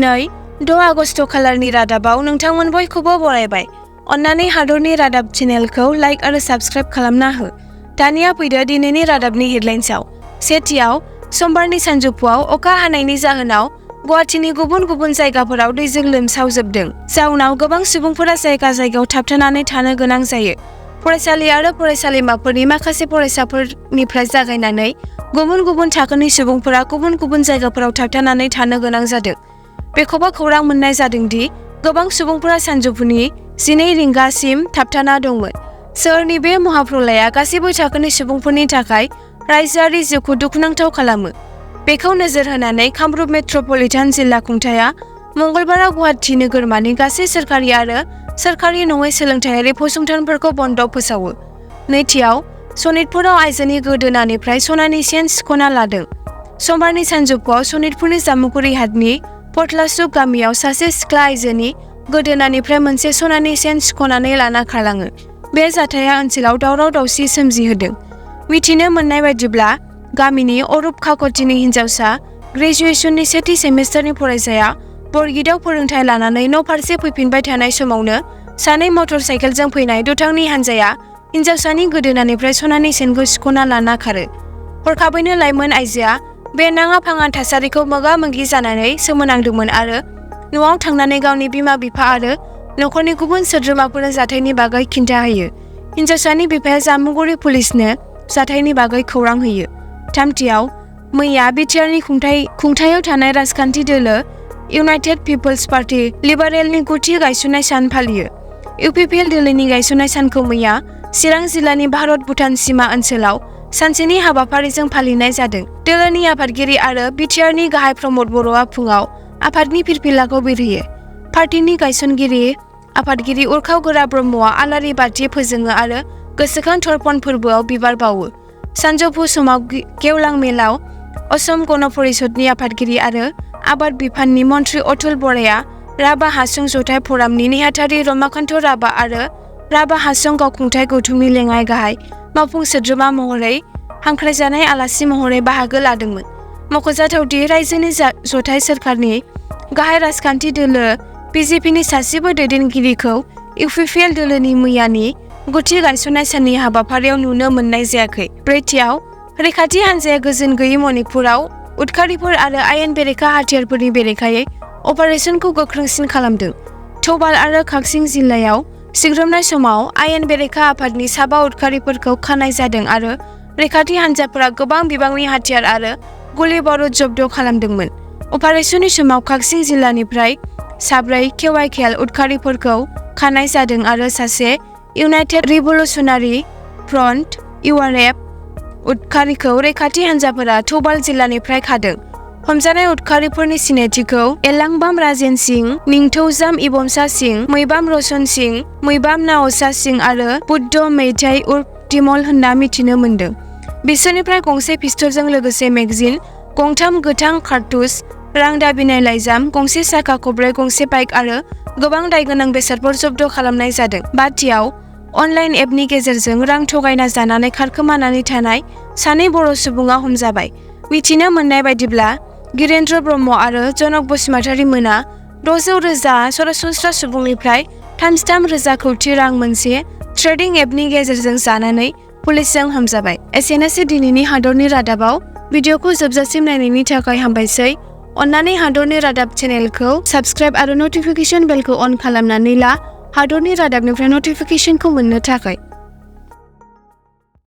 दिनै 6 आगस्ट खालारनि रादाबाव नोंथांमोन बयखौबो बरायबाय। अन्नानै हादरनि रादाब चेनेलखौ लाइक आरो साबस्क्राइब खालामना हो। दानिया फैदो दिनैनि रादाबनि हेडलाइन्सआव। सेथियाव समबारनि सानजौफुआव अखा हानायनि जाहोनाव गुवाहाटीनि गुबुन गुबुन जायगाफोराव दैजों लोमसावजोबदों। जाउनाव गोबां सुबुंफोरा जायगायाव थाबथानानै थानो गोनां जायो। फरायसालि आरो फरायसालिमाफोरनि माखासे फरायसाफोरनिफ्राय जागायनानै गुबुन गुबुन थाखोनि सुबुंफोरा गुबुन गुबुन जायगाफोराव थाबथानानै थानो गोनां जादों। बेखौबो खौरां मोननाय जादों दि गोबां सुबुंफोरा सानजौफुनि 12 रिंगासिम थाबथाना दंमोन। सोहोरनि बे महाप्रलया गासैबो थाखोनि सुबुंफोरनि थाखाय रायजोआरि जिउखौ दुखुनांथाव खालामो। बेखौ नोजोर होनानै कामरुप मेट्रपलिटान जिल्ला खुंथाया मंगलबाराव गुवाहाटी नोगोरमानि गासै सोरखारि आरो सोरखारि नङै सोलोंथायारि फसंथानफोरखौ बन्द फोसावो। नैथियाव सनितपुराव आइजोनि गोदोनानिफ्राय सनानि चेन सिख'ना लादों। समबारनि सानजौफुआव सनितपुरनि जामुगुरि हाटनि पथलासुक गामियाव सासे सिख्ला आइजोनि गोदोनानिफ्राय मोनसे सनानि चेन सिख'नानै लाना खारलाङो। बे जाथाया ओनसोलाव दावराव-दावसि सोमजिहोदों। मिथिनो मोननाय बायदिब्ला गामिनि अरुप खाख'थिनि हिन्जावसा ग्रेजुएशननि सेथि सेमिस्टारनि फरायसाया बरगिदाव फोरोंथाय लानानै न'फारसे फैफिनबाय थानाय समावनो सानै मटर साइकेलजों फैनाय दुथांनि हानजाया हिन्जावसानि गोदोनानिफ्राय सनानि चेनखौ सिख'ना लाना खारो। हरखाबैनो लाइमोन आइजोआ बे नाङा-फाङा थासारिखौ मोगा-मोगि जानानै सोमोनांदोंमोन आरो न'आव थांनानै गावनि बिमा-बिफा आरो नखरनि गुबुन सोद्रोमाफोरनो जाथायनि बागै खिन्थाहोयो। हिन्जावसानि बिफाया जामुगुरि पुलिसनो जाथायनि बागै खौरां होयो। थामथियाव मैया बिटिआरनि खुंथायाव थानाय राजखान्थि दोलो इउनाइटेड पिपल्स पार्टी लिबारेलनि 9थि गायसननाय सान फालियो। इउपिपिएल दोलोनि गायसननाय सानखौ मैया चिरां जिल्लानि भारत-भुटान सिमा ओनसोलाव सानसेनि हाबाफारिजों फालिनाय जादों। दोलोनि आफादगिरि आरो बिटिआरनि गाहाय प्रमद बर'आ फुङाव आफादनि फिरफिलाखौ बिरहोयो। पार्टीनि गायसनगिरि आफादगिरि उरखाव गोरा ब्रह्मआ आलारि बाथि फोजोङो आरो गोसोखां तर्पण फोरबोआव बिबार बावो। सानजौफु समाव गेवलां मेलाव असम गण परिषदनि आफादगिरि आरो आबाद बिफाननि मन्थ्रि अतुल बराया राभा हासं जथाइ फरामनि नेहाथारि रमाकान्त राभा आरो राभा हासं गावखुंथाइ गौथुमनि लेङाइ गाहाय मावफुं सोद्रोमा महरै हांख्रायजानाय आलासि महरै बाहागो लादोंमोन। मख'जाथावदि रायजोनि जथाइ सोरखारनि गाहाय राजखान्थि दोलो बिजेपिनि सासेबो दैदेनगिरिखौ इउपिपिएल दोलोनि मैयानि 9थि गायसननाय साननि हाबाफारियाव नुनो मोननाय जायाखै। ब्रैथियाव रैखाथि हान्जाया गोजोन गैयै मणिपुराव उदखारिफोर आरो आयेन बेरेखा हाथियारफोरनि बेरेखायै अपारेशनखौ गोख्रोंसिन खालामदों। थौबाल आरो काक्सिं जिल्लायाव सिग्रोमनाय समाव आयेन बेरेखा आफादनि 7 उदखारिफोरखौ खानाय जादों आरो रैखाथि हान्जाफोरा गोबां बिबांनि हाथियार आरो गुलि-बारुद जब्द खालामदोंमोन। अपारेशननि समाव काक्सिं जिल्लानिफ्राय 4 केवाइकेएल उदखारिफोरखौ खानाय जादों आरो सासे इउनाइटेड रिभलुसनारि फ्रन्ट (इउआरएफ) उदखारिखौ रैखाथि हान्जाफोरा थौबाल जिल्लानिफ्राय खादों। हमजानाय उदखारिफोरनि सिनायथिखौ एलांबाम राजेन सिंह, निंथौजाम इबमसा सिंह, मैबाम रसन सिंह, मैबाम नाओसा सिंह आरो बुद्ध मेइतेई उर्फ तिमल होनना मिथिनो मोन्दों। बिसोरनिफ्राय गंसे पिस्तलजों लोगोसे मेगजिन, 3 गोथां कारतुस, रां दाबिनाय लाइजाम, गंसे साखा खबरै, गंसे बाइक आरो गोबां दायगोनां बेसादफोर जब्द खालामनाय जादों। बाथियाव अनलाइन एपनि गेजेरजों रां थगायना जानानै खारखोमानानै थानाय 2 बर' सुबुङा हमजाबाय। मिथिनो मोननाय बायदिब्ला गिरेन्द्र ब्रह्म आरो जनक बसुमतारी मोना 600,000 सरासनस्रा सुबुंनिफ्राय 33,000 कौटि रां मोनसे ट्रेडिं एपनि गेजेरजों जानानै पुलिसजों हमजाबाय। एसेनोसै दिनैनि हादरनि रादाबाव। भिडिअखौ जोबजासिम नायनायनि थाखाय हामबायसै। अन्नानै हादरनि रादाब चेनेलखौ साबस्क्राइब आरो नटिफिकेशन बेलखौ अन खालामनानै ला हादरनि रादाबनिफ्राय नटिफिकेशनखौ मोननो थाखाय।